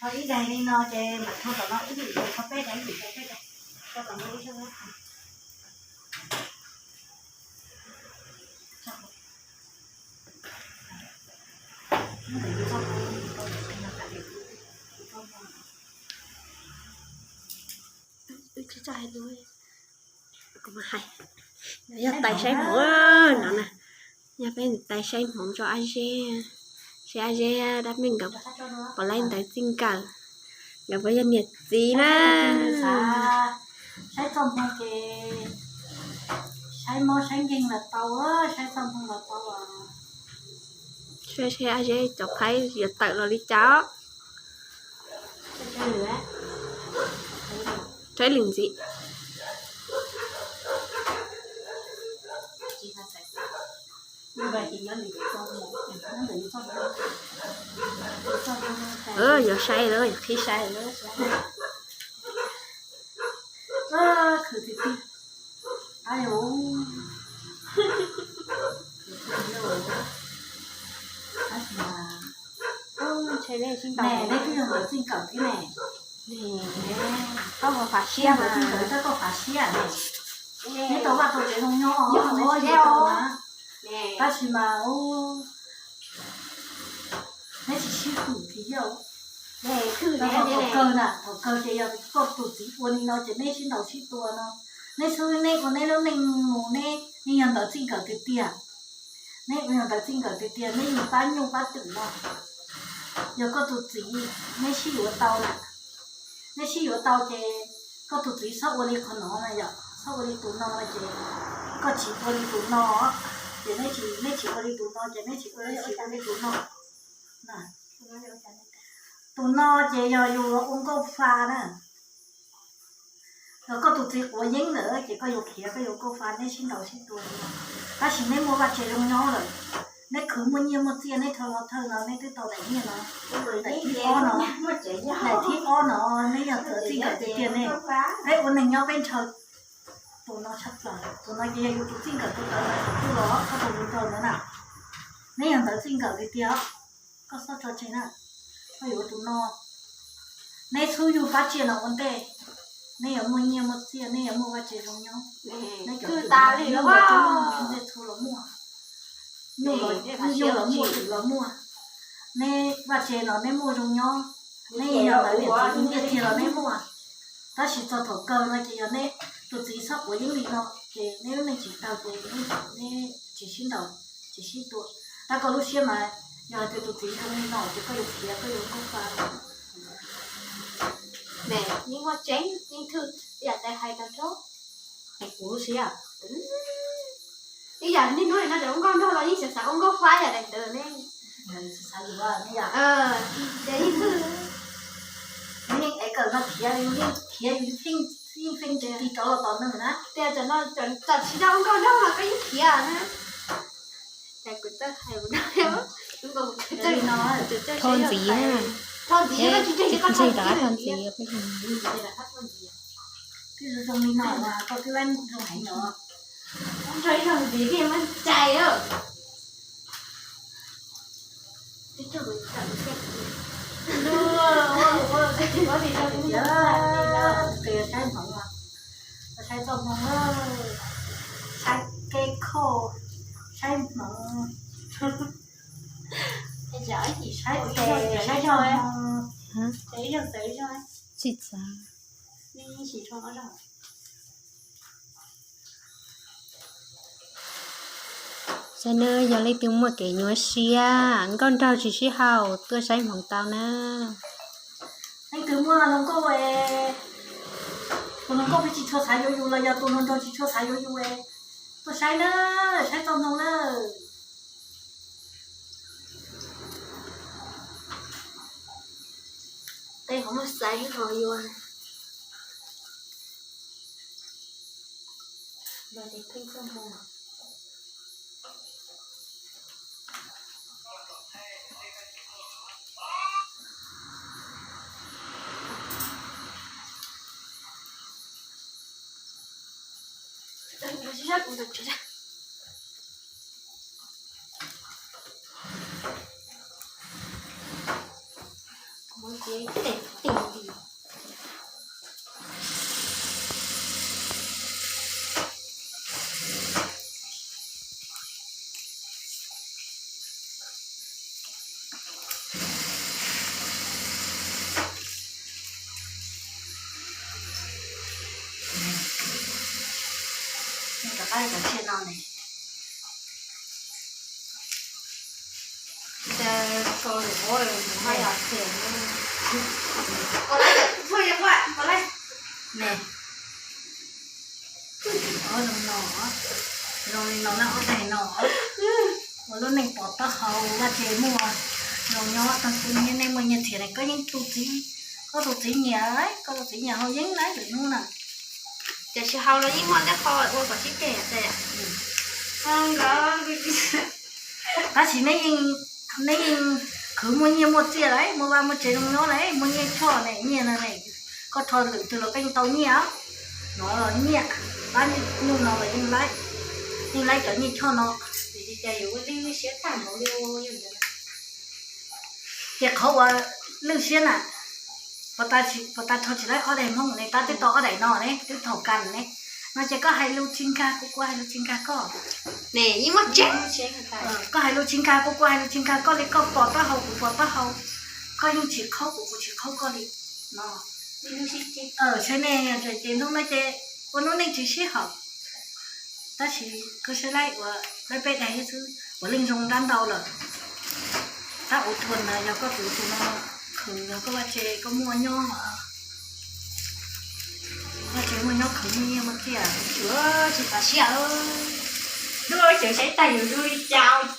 Ib daim li no ces mam rho tom no ib yim, rho peb daim, ib yim rho peb daim, rho tom no ib zaug. Wb tsis txawj hais lus, kuv mam hais. Yog tais saib hmoov no na, yog peb tais saib hmoov rau Ab Zeb, saib Ab Zeb dab neeg nkawd puas laib ntawv txij nkawm, nkawd puas yog niam txiv na. Saib txoj hmoo ces saib mob saib nkeeg los tau, saib txoj hmoo los tau. Saib seb Ab Zeb cov phaib yuav tawm los li cas. Rau ib lwm ntxiv. Yuav saib lawm, yuav qhib saib lawm. Khwv tiag tiag. Neb twb yog ntawv txij nkawm thiab ne. Koj fav siab, ntawv txij nkawm tab koj fav siab ne. Neb tau vaj tau tsev zoo nyob, neb tsis tau na. Tab sis mas neb tsis sib hwm thiab yog. Thaum kawg na, thaum kawg ces yog koj tus txiv ua li no ces neb sib ntaus sib tua no. Neb xub neb ua neb lub neej mus neb yeej yog ntawv txij nkawm tiag tiag. Neb ua yog ntawv txij nkawm tiag tiag, neb yeej pab nyuj pab twm no. Yog koj tus txiv neb sib yuav tau na, neb sib yuav tau ces koj tus txiv txhob ua li qhov no na yom, txhob ua li tus no ces koj tsis ua li tus no, ces neb tsis, neb tsis ua li tus no ces neb tsis ua, neb tsis ua li tus no. Tus no ces yog yus ua nkauj fa na. Yog koj tus txiv quav yeeb lawm ces koj yuav khiav, koj yuav nkauj fa, neb sib ntaus sib tua li no. Tab sis neb muaj vaj tse zoo nyob lawm, neb khwv muaj nyiaj muaj txiaj, neb thawj los thawj no neb twb tau daim nyiaj no, daim thib ob no, daim thib ob no, neb yog ntawv txij nkawm tiag tiag ne. Peb ua neeg nyob peb ntshaw tus no tshaj plaws, tus no ces yog yus tus txij nkawm tus tawv ntawd thaum twg los koj tus hluas nraug ntawd na. Neb yog ntawv txij nkawm tiag tiag, koj txhob tso tseg na. Koj yuav tus no, neb txhub yug pab tsiaj no ua ntej, neb yuav muaj nyiaj muaj txiaj, neb yuav muaj vaj tse zoo nyob. Neb cov twm nyuj los txhub los muaj, nyuj los muaj, twm los muaj. Neb vaj tse no neb muaj zoo nyob, neb yog ntawv niam txiv nyiaj txiag los neb muaj. Tab sis txog thaum kawg no ces yog neb tus txiv txhob quav yeeb li no ces neb lub neej tsis tawg ces neb tsis sib ntaus tsis sib tua. Tab koj lub siab mas yog hais tias tus txiv zoo li no ces koj yuav khiav koj yuav nkauj fa. Yeej muaj tseeb yeej thwj ib yam tais hais tag nrho. Hais kuv lub siab. Ib yam niaj hnub no cov ua nkauj nraug los yeej xav xav ua nkauj fa yam daim ntawd ne. Ces yeej thwj. Yeej ev kawm no khiav, yeej khiav, yeej feej tsis tig rov los tom neeg na. Tias cov no, cov tsis tau ua nkauj nraug los koj yeej khiav na. Thov ntxiv, tsis ntxig rov qab thov ntxiv. Twb zoo zoo li no mas koj twb zoo heev os. Ntxig muab cais. Tes saib hmoov, saib txoj hmoo, saib kev khoj, saib hmoov, saib tes, saib zog hmoo, tsis txav. Saib nawb, yog leej twg muaj kev nyuaj siab, nkauj nraug tsis sib haum, tuaj saib hmoov tau na. Leej twg muaj hluas nkauj, tus hluas nkauj peb tsis tshua xav yuav yus los yog tus hluas nraug tsis tshua xav yuav yus, tuaj saib na, saib txoj hmoo na. Tes ho muaj xaiv ho yuav. Kuv muab cia ib ce Rov qab cov tsiaj no ne. Ntawm ko lawm, mus haj yam phem. Ko lawm, ko lawm. Ne, ob zoo no, zoo li no na, ob daim no, ua lub neej pov taub hau vaj tse muaj zoo nyob tag kub. Nej muaj nyiaj txiag ne koj yeej tu txiv, koj tus txiv nyiam, koj tus txiv nyiam haus yeeb lawm lwm hnub na. Tiam sis haus los yeej muaj ntiab qho ua kom sib ceg tiag. Tab sis neb yeej khwv muaj nyiaj muaj txiaj lawm, muaj vaj muaj tsev zoo nyob lawm, muaj nyiaj choj ne, nyiaj no ne, koj rho lwm twg los koj yeej tau nyiaj. No los nyiaj, pab nyuj no los yeej laib, yeej laib cov nyiaj choj no. Ces qhov uas lwj siab na, puas tas rho tsis laib ob daim hmoob ne, tab twb tau ob daim no ne, twb thaum kas ne. No ces koj hais lus tsis nkag kuv, kuv hais lus tsis nkag koj. Koj hais lus tsis nkag kuv, kuv hais lus tsis nkag koj li, koj pov taub hau kuv pov taub hau, koj yeej tsis qhaub kuv, kuv tsis qhaub koj li. No, saib nej, ces hnub no ces ua hnub neej tsis sib haum. Tab sis koj saib laib ua laib peb daim xwb, ua leej zoo ntab ntau lawm. Tab ua thuag na yog koj tus tus no khwv, yog koj vaj tse koj muaj nyob, vaj tse muaj nyob khwv muaj nyiaj muaj txiaj. Tsis tas siab, lub cav saib tag yus zoo li cas.